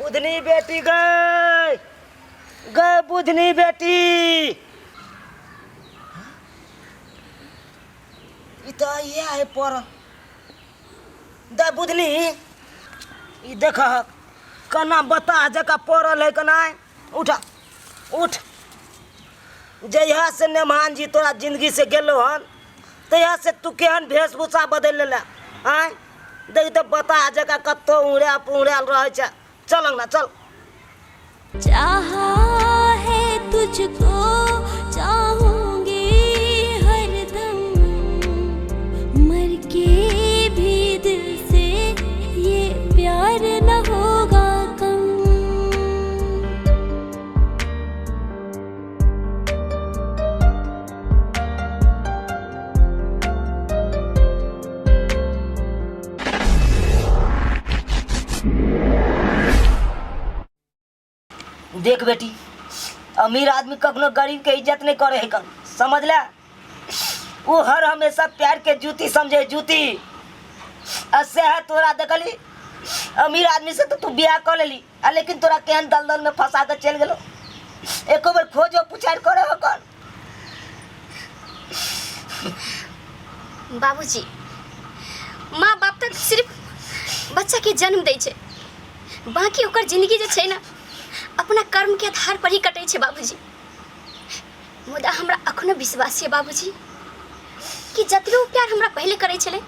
बुधनी बेटी गए गए बुधनी बेटी ई तऽ इएह है पड़ल दे बुधनी ई देख केना बताह जकाँ पड़ल है केना उठ उठ जहिया से नेमान जी तोरा जिंदगी से गेलो हन तहिया से तू केहन वेशभूषा बदलि लेले आँय देख तऽ बताह जकाँ कतौ उड़ायल पुड़ायल रहै छै चल अंगना चल। चाहा है तुझको चाहूंगी हरदम मर के भी दिल से ये प्यार न होगा कम। देख बेटी, अमीर आदमी कखनो गरीब के इज्जत नहीं करे है कन, समझ ले। वो हर हमेशा प्यार के जूती समझे, जूती। असे है तोरा देखली अमीर आदमी से तो तू बियाह कर लेली, आ लेकिन तोरा केहन दलदल में फंसा के चल गेलो। एको बेर खोजो पुछार करे हो कन। बाबूजी, माँ बाप तक सिर्फ बच्चा के जन्म दै छै, बाकी ओकर जिंदगी जे छै ने अपना कर्म के आधार पर ही कटै छै बाबूजी। मुदा हमरा अखनो विश्वास छै बाबूजी कि जतबे ओ प्यार हमरा पहिले करै छलै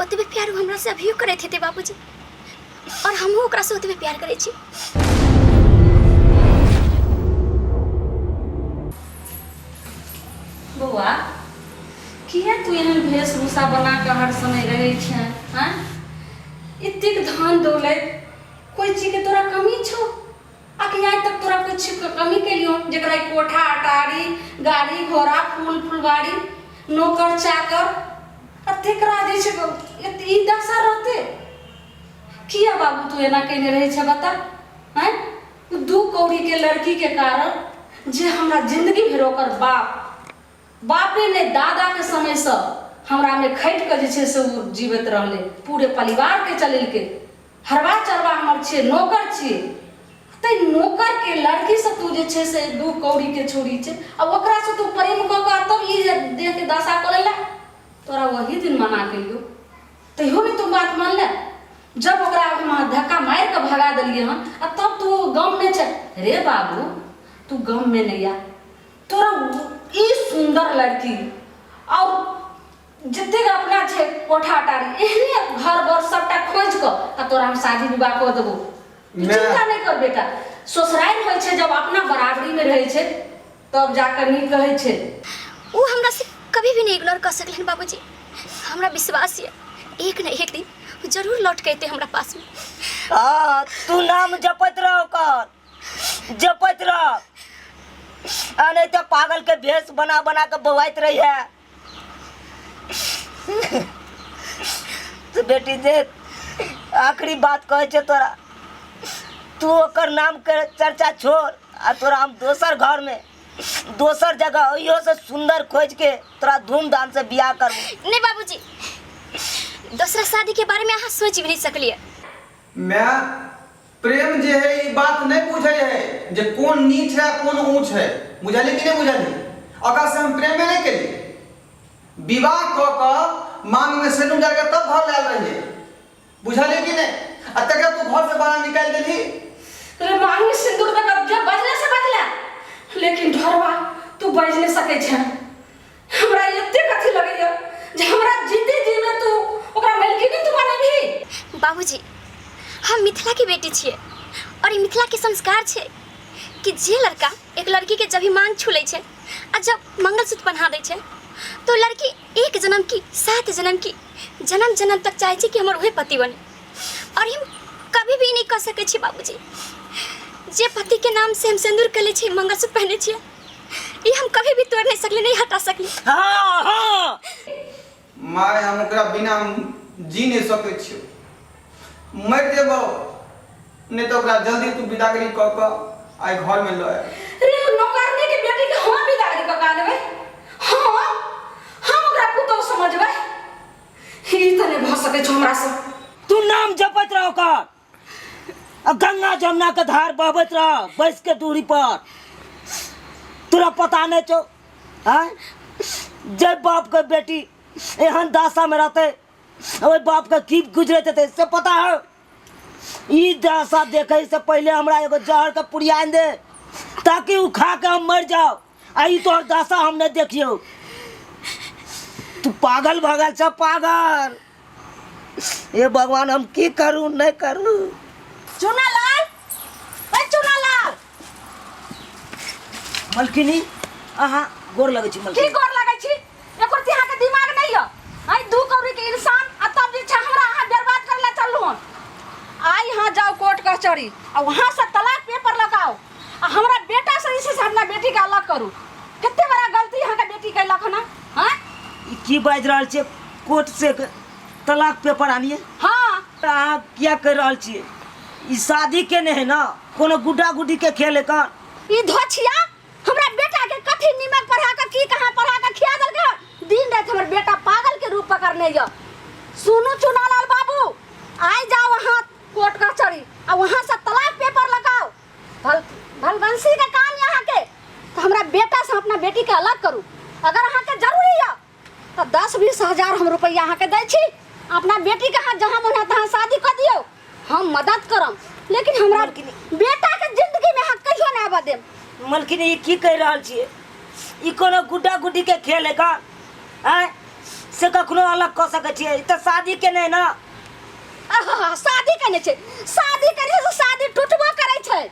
ओतबे प्यार ओ हमरा से अभियो करैत हेतै बाबूजी, और हमहूँ ओकरा से ओतबे प्यार करै छी। बौआ, किया तू एहन वेशभूषा बना कऽ हर समय रहै छेँ आँय? एतेक धन दौलत, कोइ चीजके तोरा कमी छौ? आ कि आइ तक तोरा कोइ चीजके कमी केलियौ जकरा ई कोठा अटारी गाड़ी घोड़ा फूल फुलबाड़ी नौकर चाकर आ तेकरा जे छै ई दशा रहतै? किया बाबू तू एना केने रहै छे बता आँय? दू कौड़ीके लड़कीके कारण जे हमरा जिंदगी भरि ओकर बाप बापे नहि दादाके समयसँ हमरामे खटि कऽ जे छै से ओ जीवैत रहलै, पूरे परिवारके चलेलकै, हरबा चरबा हमर छियै, नौकर छियै। तै नौकरके लड़कीसँ तू जे छै से दू कौड़ीके छोड़ी छै आ ओकरासँ तू प्रेम कऽ कऽ तब ई जे देहके दशा कऽ लेला। तोरा वही दिन मना केलियौ तैयो नहि तू बात मानले। जब ओकरा हम धक्का मारि कऽ भगा देलियै हन आ तब तू गममे छै। रे बाबू, तू गममे नहि आ, तोरा ई सुन्दर लड़की और जतेक अपना छै कोठा अटारी एहने घर बर सबटा खोजि कऽ आ तोरा हम शादी विवाह कऽ देबो। तू चिंता नहि कर बेटा। ससुरारि होइ छै जब अपना बराबरीमे रहै छै तब जाकऽ नीक कहै छै। ओ हमरा से कभी भी नहीं इग्नोर कर सकलन बाबूजी। हमरा विश्वास ये एक न एक दिन उ जरूर लौट के अयतै हमरा पास में। हाँ, तू नाम जपैत रह ओकर, जपैत रह, आ नहीं तो पागल के भेष बना बना के बौआइत रही है। तो बेटी देख, आखिरी बात कहै छे तोरा, तू ओकर नाम के चर्चा छोड़ आ तोरा हम दोसर घर में दोसर जगह ओहियो से सुंदर खोज के तोरा धूमधाम से बियाह करबो। नहीं बाबूजी, दोसरा शादी के बारे में अहाँ सोच भी नहीं सकलिए। मैं प्रेम जे है ई बात नहीं बुझे है जे कोन नीच है कोन ऊंच है, बुझली कि नहीं बुझली? ओकरा से हम प्रेमे नहीं केली, विवाह क क मांग में सिंदूर डाल के तब घर लायल रहिए, बुझली कि नहीं? आ तकरा तू घर से बाहर निकाल देली। रे मांग में सिंदूर तक अब जब बजने से बजला, लेकिन ढोरवा तू बज नहीं सके छे। हमरा एतेक अथी लगैया जे हमरा जीते जी में तू ओकरा मालकिनी तू बनेबही। बाबूजी, हम मिथिला के बेटी छियै और ई मिथिला के संस्कार छै कि जे लड़का एक लड़की के जब भी मांग छू लै छै आ जब मंगलसूत्र पहना दै छै तो लड़की एक जन्म की सात जन्म की जन्म जन्म तक चाहे छै कि हमर वही पति बने। और हम कभी भी नहीं कह सकै छी बाबूजी, जे पति के नाम से हम सिंदूर के लै छी, मंगलसूत्र पहने छियै, ई हम कभी भी तोड़ नहीं सकली, नहीं हटा सकली। हाँ हाँ my, हम ओकरा बिना जी नहीं सकै छियौ, मरि जेबौ, नहीं तो ओकरा जल्दी तू बिदागरी कऽ कऽ आइ घर में लऽ आयल। रे नौकरनी के बेटी के हम बिदागरी कऽ कऽ आनबै? हाँ, हम ओकरा पुतोहु समझबै? ई तऽ नहि भऽ सकै छौ हमरा से। तू नाम जपैत रह ओकर, आ गंगा जमुना के धार बहबैत रह बैस के दूरी पर। तोरा पता नहीं छौ आँय, जे बाप के बेटी एहन दशा में रहते ओहि बाप के की गुजरैत हेतै से पता है? ई दशा देखे से पहले हमरा एगो जहर के पुड़िया आनि दे ताकि उ खा के हम मर जाओ, आ ई तोहर दशा हम नहीं देखियो। तू पागल भऽ गेल छ, पागल। हे भगवान, हम की करू नहीं करू। चुनालाल, ए चुनालाल। मलकिनी, अहाँ गोर लगै छी। की मलकिनी, गोर लगै छी? एको रत्ती अहाँके दिमाग नहि यऽ? आइ दू कौड़ी के इंसान आ तब जे छै हमरा अहाँ बर्बाद करै लए चललहुँ हन। आइ यहाँ जाउ कोर्ट कचहरी आ वहाँ से तलाक पेपर लगाओ आ हमरा बेटा से जे छै से अपना बेटी के अलग करू। कते बड़ा गलती अहाँके बेटी केलक हन? हँ, ई की बाजि रहल छियै? कोर्ट से तलाक पेपर आनिए? हाँ। तऽ अहाँ किया कहि रहल छियै? ई शादी के नहि है ने, कोनो गुड्डा गुड्डी के खेल है कन? ई धोछिया हमरा बेटा के कथी निमक पढ़ा के की कहाँ पढ़ा के खिया देलकै हन। दिन राति हमर बेटा पागल के रूप पकड़ने यऽ। सुनू चुनालाल बाबू, आइ जाओ अहाँ कोर्ट कचहरी आ वहाँ से तलाक पेपर लगाओ। भल भलवंशी के काम यहाँ के तो हमरा बेटा से अपना बेटी के अलग करू। अगर अहाँ के जरूरी यऽ तो 10-20 हजार हम रुपया अहाँ के दै छी, अपना बेटी के अहाँ जहाँ मन है तहाँ शादी कर दियौ, हम मदद करम, लेकिन हमरा बेटा के जिंदगी में अहाँ कहियो नहीं आबऽ देब। मलकिनी, ई की कहि रहल छियै? ई कोनो गुड्डा गुड्डी के खेल है का? आँय, से कखनो अलग कऽ सकै छियै? ई तऽ शादी के नहि ने। आहा, शादी केने छै, शादी करै छै तऽ शादी टूटबो करै छै।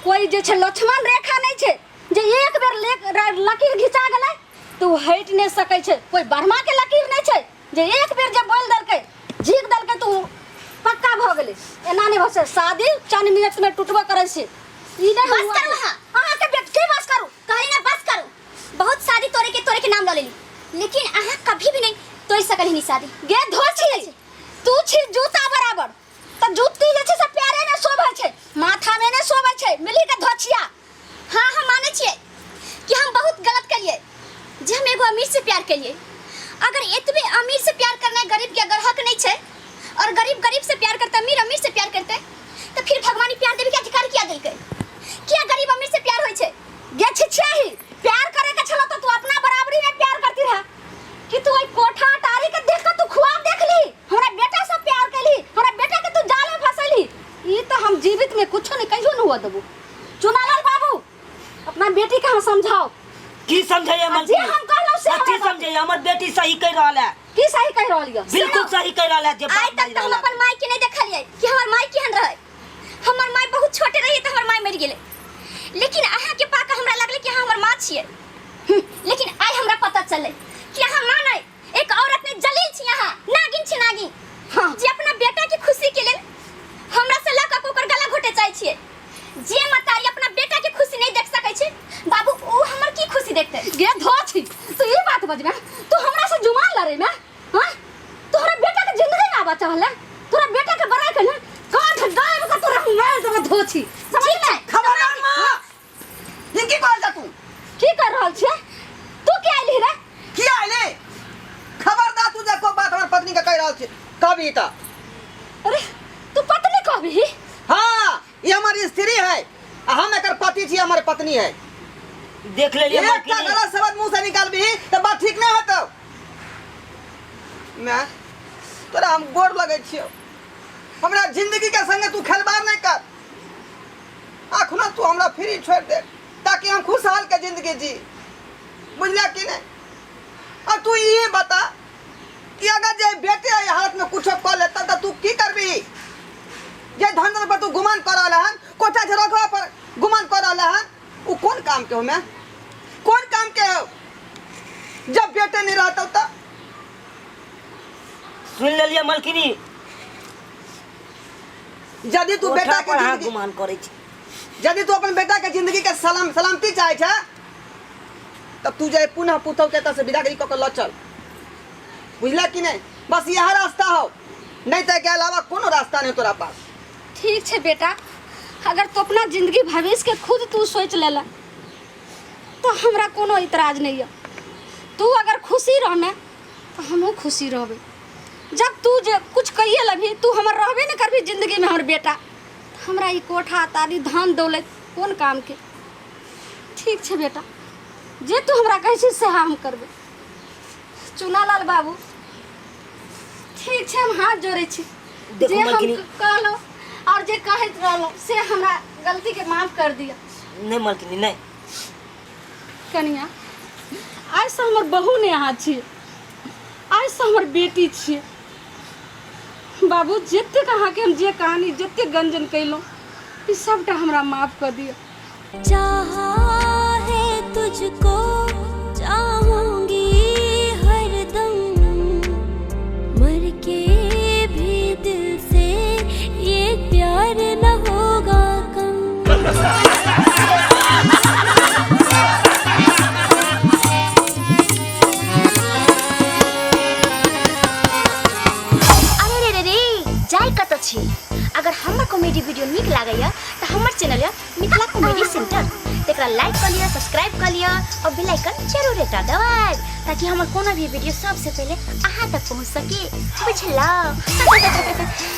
कोई जे छै लक्ष्मण रेखा नहि छै जे एक बेर लकीर घिचा गेलै तऽ ओ हटि नहि सकै छै। कोई ब्रह्मा के लकीर नहि छै जे एक बेर जे बोलि देलकै, झीक देलकै तऽ ओ पक्का भऽ गेलै। एना नहि भऽ सकै। शादी चंद मिनट में टूटबो करै छै। ई नहि बस हुआ करू दे। अहाँ। अहाँके बेट की बस करू? कहली ना बस करू। बहुत शादी तोड़े के नाम लऽ लेली, लेकिन अहाँ कभी भी नहीं तोड़ सकल ही शादी। गे धोछी, तू छी जूता बराबर तऽ जूती जे छै से पैरे में शोभै छै, माथा में नहि शोभै छै। मिली के धोछिया। हाँ, हम मानै छियै कि हम बहुत गलत करिए जे हम एगो अमीर से प्यार करिए। अगर एतबे अमीर से प्यार करना गरीब के अगर हक नहीं छै और गरीब गरीब से प्यार करते, अमीर अमीर से प्यार करते, तो फिर भगवान ई प्यार देवे के अधिकार किया देलकै? किया गरीब अमीर से प्यार होइ छै? गे छिछियाही, प्यार करे के छलो तो तू अपना बराबरी में प्यार करती रहा कि तू ओई कोठा अटारी के देख के तू ख्वाब देखली, हमरा बेटा से प्यार कैली, हमरा बेटा के तू जाल में फंसैली। ई तो हम जीवित में कुछो नहीं कहियो न हुआ देबो। चुनालाल बाबू, अपना बेटी के हम समझाओ। की समझैया आ जे मलकिनी? हम कहलहुँ से कथी हमरा बात। समझैया? हमर बेटी सही कहि रहल है। की सही कहि रहल यऽ? बिल्कुल सही कहि रहल है जे आइ बात तक बाजि तऽ हम रहल है। अपन माय के नहीं देखलियै कि हमर माय केहन रहै। हमर माय बहुत छोटे रही तऽ हमर माय मरि गेलै, लेकिन अहाँके पाके हमरा लगलै कि अहाँ हमर माँ छियै। लेकिन आइ हमरा पता चललै कि अहाँ माँ नहि, एक औरत नहि, जलील छी अहाँ, नागिन छी, नागिन। हाँ। जे अपना बेटा के खुशी के लेल हमरा से लऽ कऽ ओकर गला घोटे चाहै छियै। जे मतारी अपना बेटा के खुशी नहीं देख सकै छै बाबू, ओ हमर की खुशी देखतै? गे धोछी, तू ई बात बजबे? तू हमरा से जुमान लड़े में? हाँ, तोहरा बेटा के जिंदगी ना बचावले, तोरा बेटा के बड़ाई करना काठ गायब के तोरा हम मार देबो धोछी, समझ ले। खबरदार माँ, ई की कहल जा तू? की कर रहल छियै तू? के आइली रे? की आइले? खबरदार तू देखो बात हमर पत्नी के कहि रहल छी कभी तऽ। अरे तू पत्नी कहबी? हाँ, ई हमर स्त्री है आ हम एकर पति छी, हमर पत्नी है। देख लेलियै एकटा मलकिनी। गलत शब्द मुंह से निकालबी तऽ बात ठीक नहीं होतौ। मैं तोरा हम गोर लगै छियौ, हमरा जिंदगी के संगे तू खेलबाड़ नहीं कर। अखनो तू हमरा फ्री छोड़ दे ताकि हम खुशहाल के जिंदगी जी, बुझलिया कि नहीं? आ तू ये बता कि अगर जे बेटे एहि हालत में कुछो कऽ लेता तऽ तू की करबी? जे धन दौलत पर तू गुमान कऽ रहल हन, कोठा झरकवा पर गुमान कऽ रहल हन, ओ कोन काम के हो? मैं कोन काम के हो जब बेटे नहीं रहता तऽ? सुनि लेलियै मलकिनी? यदि तू कोठा बेटा के पर अहाँ जिंदगी गुमान करै छी, यदि तू अपन बेटा के जिंदगी के सलामती चाहे छै तब तू जे पुनः पुतहु के एतऽ से विदागरी कऽ के लऽ चल, बुझला कि नहीं? बस यह रास्ता हो, नहीं तो के अलावा कोनो रास्ता नहीं तोरा पास। ठीक छै बेटा, अगर तू अपना जिंदगी भविष्य के खुद तू सोच लेला तो हमरा कोनो इतराज नहीं है। तू अगर खुशी रहमे तो हमहूँ खुशी रहबै। जब तू जे कुछ कहिए लबही, तू हमर रहबे नहीं करबी जिंदगी में हमर बेटा, हमरा ई कोठा तारी धन दौलत कोन कामके ठीक छै बेटा जे तू हमरा कहै छी सएह हम करबै चुनालाल बाबू ठीक छै हम हाथ जोड़ै छी देखू जे हम मलकिनी। कहलहुँ आओर जे कहैत रहलहुँ से हमरा गलतीके माफ कर दिअ नहि मलकिनी नहि कनिया आइसँ हमर बहू नहि अहाँ छियै आइसँ हमर बेटी छियै बाबू जतेक अहाँके हम जे कहानी जतेक गंजन कयलहुँ ई सभटा हमरा माफ कऽ दिअ चाहा है तुझको चाहूंगी हरदम मर के भी दिल से ये प्यार न होगा कम अरे रे रे रे जाय कतऽ छी अगर हमर कॉमेडी वीडियो नीक लागैया तऽ हमर चैनल यऽ मिथिला कॉमेडी सेंटर तकरा लाइक कऽ लिअ सब्सक्राइब कऽ लिअ और बेल आइकन जरूर एकटा दबाएब ताकि हमर कोनो भी वीडियो सबसे पहिले अहाँ तक पहुँच सके बुझलहुँ।